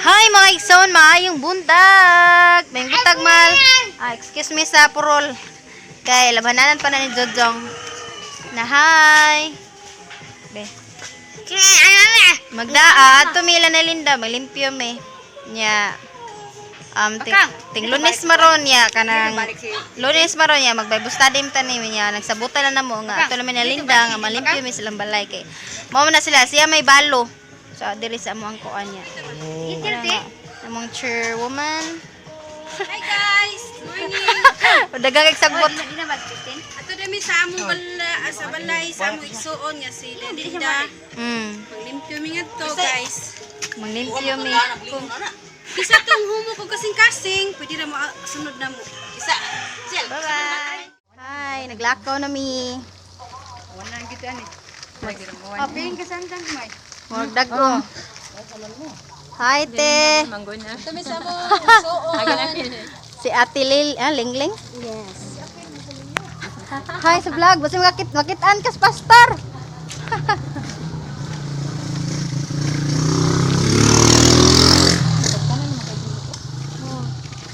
Hi mga igsoon, maayong buntag. May buntag mal. Ah, excuse me sa purol. Kay labananan pa na ni Jojong. Na hi. Be. Magdaa, tumila na Linda, maglimpyo me. Nya. Ting Lunes maron niya kanang Lunes maron niya mag Bible study ta ni niya nagsabutan na namo nga ato namin na Linda nga malimpyo mi silang balay kay mao man na sila siya may balo. So diri sa among kuan niya. Ano, among chairwoman. Hi guys! Morning! Dagang igsagbot. Ato dami sa among bala, sa balay, sa among igsuon nga si Linda. Maglimpyo mi ngadto guys. Manglimpyo mi. Isa tong humo ko kasing-kasing, pwede ra mo sunod na mo. Isa. Bye-bye. Hi, naglakaw na mi. Aping kasandang may. Magdago. Hi, te. Ato mi sa among igsuon. Si Ate Lil, ah, Lingling? Yes. Hi sa vlog. Basta makitaan kas pastor.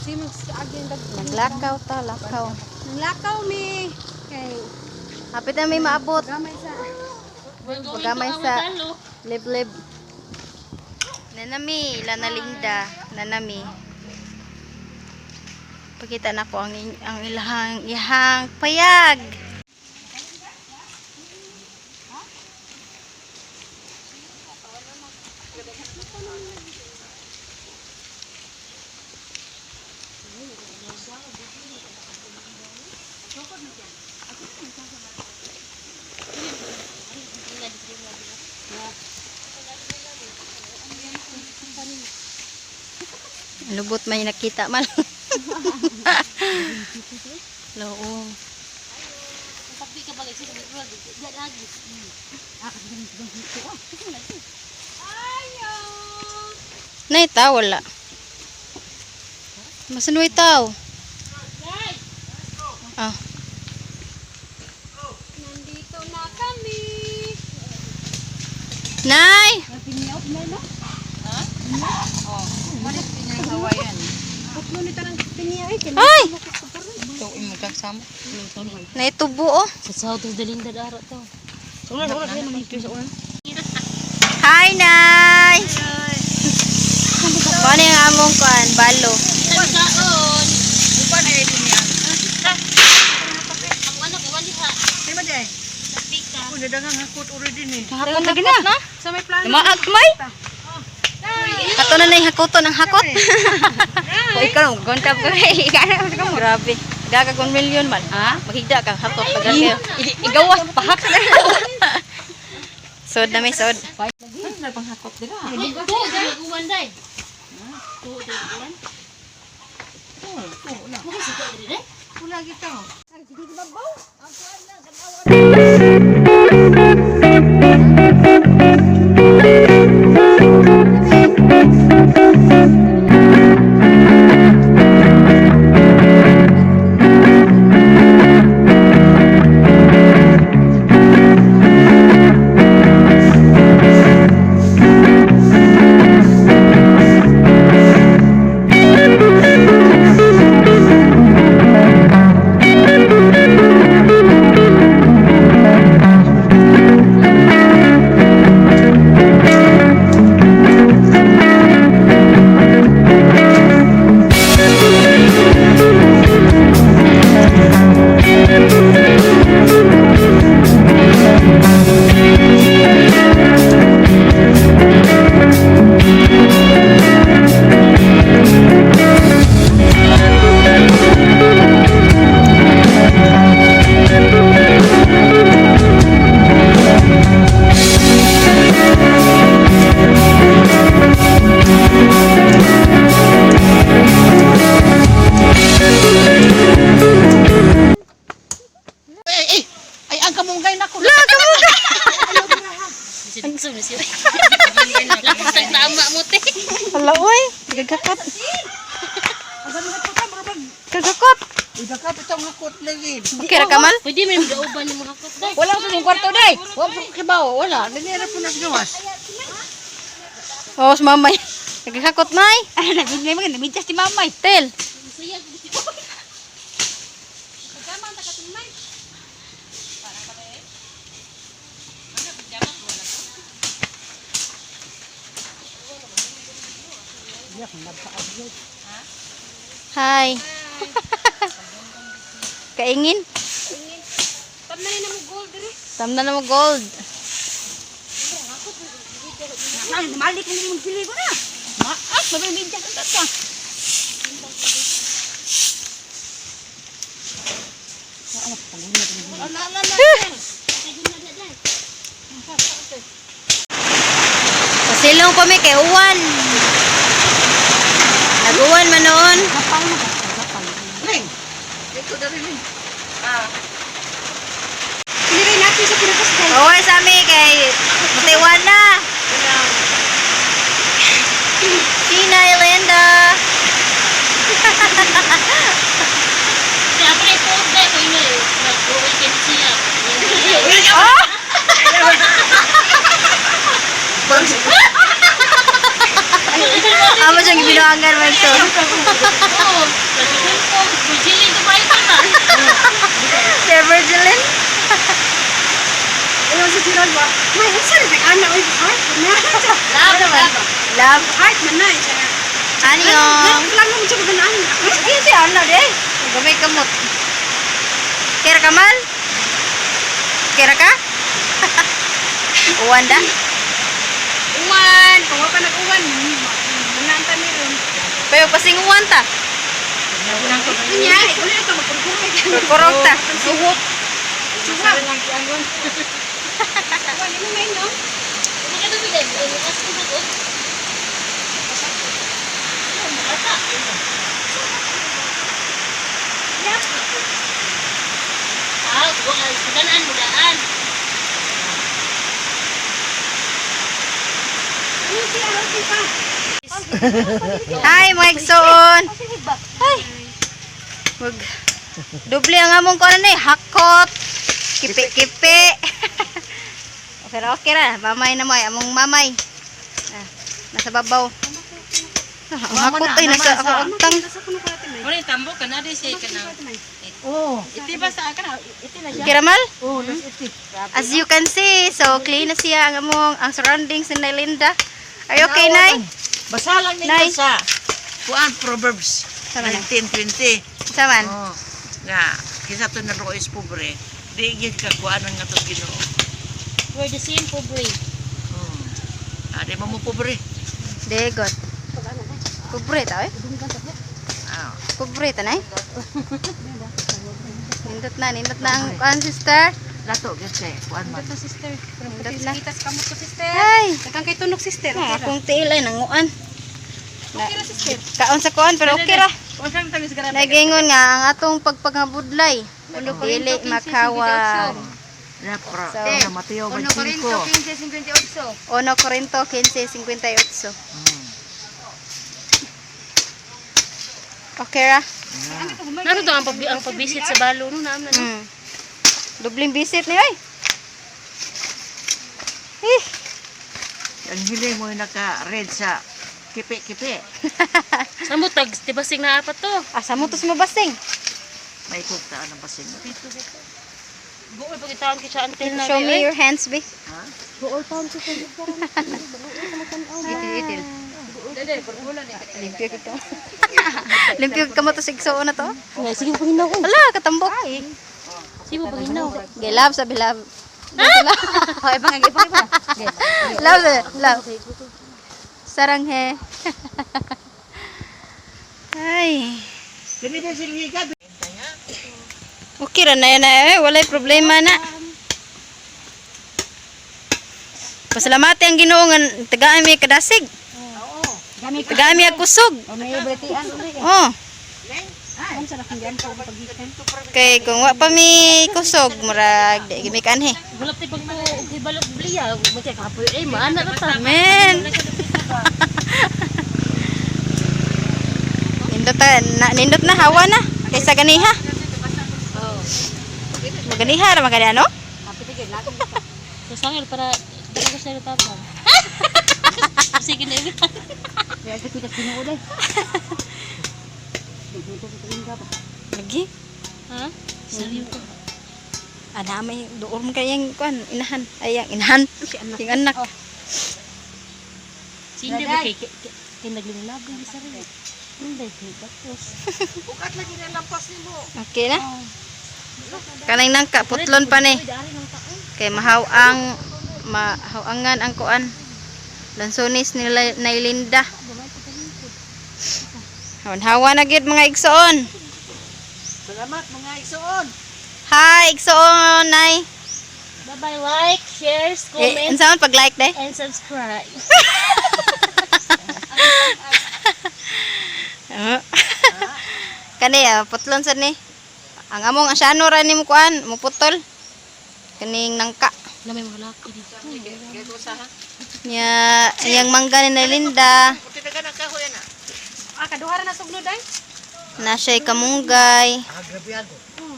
Si magsaagin dag. Naglakaw ta, lakaw. Naglakaw mi. Kay Hapit na may maabot. gamay sa Pagamay sa liblib. Nanami, Lana Linda, nanami. Pakita na ko ang ilahang ihang payag. Lubot may nakita man. Loo. Nay tao wala. Masan way tao? Ah, Nandito na kami. Nay! Putlo ni tanang pinya ay Ay! Naitubo oh. Sa South of the Linda Daro to. Hi, Nay! Paano yung among kuan? Balo. Kaon. Ang ano kay wali ha. Hakot lagi na. Sa may plano. Maag may. Kato na na yung hakoto ng hakot. O ikaw gontab ko. Grabe. Gagag 1 million man. Ha? Maghigda kang hakot pag kayo. Igawas pahak. Sod na may sod. Ko dili uwan dai. Ko dili uwan. Ko dili dai. Pula gito. Ay, ay, ay, ang kamunggay na ko. Sinso ni siya. Lapas ang tama mo te. Hala oy, gagakot. Gagakot. Idakap itong hakot lagi. Okay ra kamal? Pwede man gauban yung mga hakot dai. Wala sa yung kwarto day. Wala sa kibaw, wala. Nanira po na gawas. Oh, si mamay. Nagkakot may. Ay, nabigay mo, nabigay si mamay. Tel. Hi. Kaingin? Tamnan na mo gold diri. Tamna na mo gold. Ay, malik mo mong sili ko na. Maas, mabibigyan ka ka. Pasilong pa mi kay uwan. Nag-uwan man noon. Ling. Dito na rin. Ling. Piniri natin sa pinakas dai. Uwan sa mi kay mutiwan na. Sheena Linda. Kaya pa ito, dahil ko yun eh. Nag-weekend siya. Oh! Amo siyang binuangan man so. Oo, nag-weekend ko. Virgilin, tumayo ka na. Sir Virgilin. Ayaw sa Gerald ba? May unsa rin ang ana oy heart man na. Love, love. Love. Heart man na siya nga. Anyong. Plano mo siya kaganaan. Ay, si Ana de. Gamay kamot. Kira ka man? Kira ka? Uwan da? Uwan, kung wa pa nag-uwan, mananta ni ron. Pero pasinguan ta. Nya, ikaw na ito magkurkurog. Kurog ta. Suhot. Suha. Uwan, imo may no? Magkatubig ay, bukas ko mag-o. Ah, ganaan mo daan. Ano siya, okay pa. Hi, mga igsoon. Hi. Mag doble ang among kuan ni hakot. Kipi-kipi. Pero okay ra, mamay na mo ay among mamay. Ah, nasa babaw. Ah, ang hakot ay nasa ako agtang. Nasa kuno ko natin may. Wala yung tambo ka na, di siya ka na. Oh. Iti ba sa akin? Iti na Kiramal? Oh, nas iti. As you can see, so clean na siya ang among ang surroundings ni Linda. Are you okay, Nay? Basa lang ninyo Nay. sa kuan Proverbs Sama na. 19:20. Saman. Oh. Nga kinsa to na is pobre, di gyud ka kuan ang ato Ginoo. We're the same pobre. Ah, di mo mo pobre. Degot. Pobre ta eh. Ah. Pobre ta nay. Nindot na ang kuan sister. Lato gyud kay kuan man. Sister. Nindot na. Kitas kamot ko sister. Ay, Daghang kay tunok sister. ah, Okay ra. akong tiil ay nanguan. Okay ra sister. Kaon sa kuan pero okay ra. Unsang tamis garab. Nagingon nga ang atong pagpangabudlay. Dili makawan. Na pro. So, na Mateo 25. 1 Corinto 15:58. Okay ra. Nato to ang pag ang pagbisit sa balo no naam na. No? Dubling visit ni oy. Eh, Ang hiling mo naka-red sa kipi-kipi. Samo tag tibasing na apat to. asa mo to sumabasing? May kugtaan ang basing. Buol pagitaon kay siya until na. Show me your hands, be. Ha? Itil, itil. Limpyo kito. Limpyo ka mo to sigsuon na to. Sige panginaw. Ala, katambok. Sige panginaw. Gay love sabi love. Oh, ibang ibang ibang. Love, sabi, love. Saranghe. Ay. Dili na silgi ka. Okay ra na yan eh. Walay problema na. Pasalamati ang Ginoo nga tagaan mi kadasig. Tagaan mi ag kusog. Oh. Kay kung wa pa mi kusog murag di gimi kanhi. Wala tay pag mo og bliya, matay kapoy eh maana ra ta. Amen. Nindot na, nindot na hawa na kaysa ganiha. Maganiha ra magani ano? So sangil para dala ko siya tapon. Sige na ibi. Lagi? Ha? Sabi ko. Ana may duor mo kayang kuan inahan. Ay, ang inahan. Yung anak. Sino ba kay kay naglinlab ng sarili? Hindi, tapos. Bukat lagi na lampas nimo. Okay na. Kanang nangka putlon pa ni. Kay mahaw ang mahawangan ang kuan. Lansonis ni Nailinda. Hawan-hawa na gyud, mga igsoon. Salamat, mga igsoon. Hi, igsoon nay. Bye-bye, like, share, Eh, comment, unsa man pag-like day? and subscribe. Kani ah, putlon sad ni. Ang among asyano ra ni mo kuan, muputol. Kaning nangka. Na may mga laki dito. Nya iyang mangga ni Linda. Puti na ganang kahoy ana. Ah, kaduha ra na sugno day. Na siya'y kamunggay, Ah, grabe ago.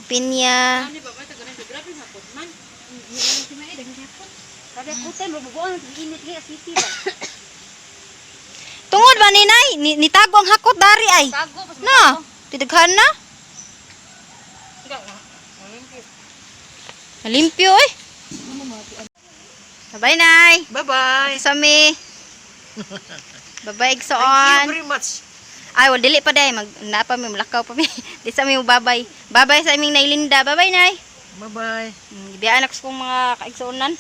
pinya. Ani ba ba tagunan grabe hapot man. Tungod ba ni nay? Ni, nitago ang hakot dari ay. Tago, Na, tidaghan na. Nalimpyo eh. Bye-bye, Nay. Bye-bye. Sa mi. Bye-bye, Thank you igsoon. very much. Ay, well, dili pa day. Mag, na pa mi, mulakaw pa mi. Di sa mi, babay. Babay sa aming Nailinda. Babay, Nay. Bye-bye. Gibiyaan ako sa kong mga kaigsuonan.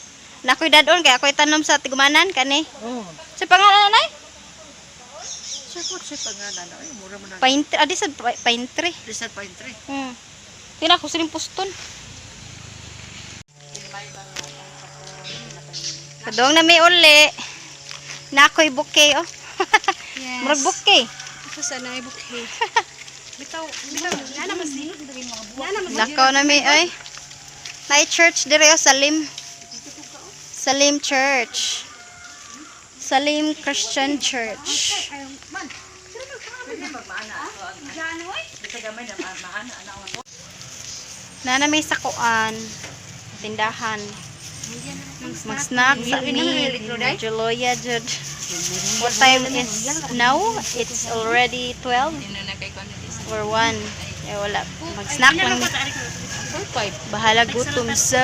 Na ako'y dadon, kaya ako'y tanom sa tigumanan, kani. Oh. Sa pangalan, Nay? Sa pot sa pangalan ay mura man na. Pine tree. Adi sa pine tree. Bisan pine tree. Tina ko siling puston. Kadong na may uli. Na ako'y bouquet, oh. Yes. Murag bouquet. Ako sa na bouquet. Bitaw, bitaw, nana mas di. Nana mas Lakaw na may, ay. Nay church dire oh, Salim. Salim Church. Salim Christian Church. Nana may sakuan, tindahan. Mag-snack sa mi. Medyo jud. What time is now? It's already 12 or 1. Eh, wala. Mag-snack lang. Bahala gutom sa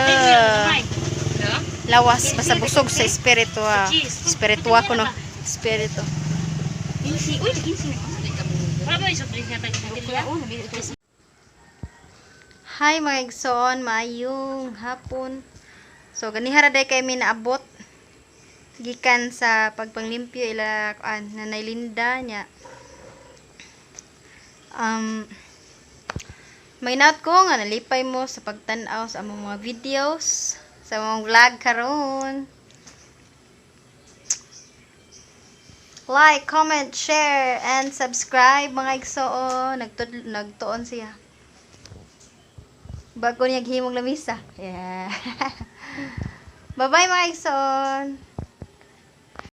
lawas. Basta busog sa espiritu. Ah. Espiritu ako no. Espiritu. Wala ba yung surprise nga tayo sa Hi, mga igsoon, maayong hapon. So ganihara day kay mi naabot gikan sa pagpanglimpyo ila kuan Nanay Linda nya. May ko nga nalipay mo sa pagtan-aw sa among mga videos, sa among vlog karon. Like, comment, share, and subscribe, mga igsoon. Nagtuon siya. Bago niya gihimong lamisa. Yeah. Bye-bye, mga igsoon.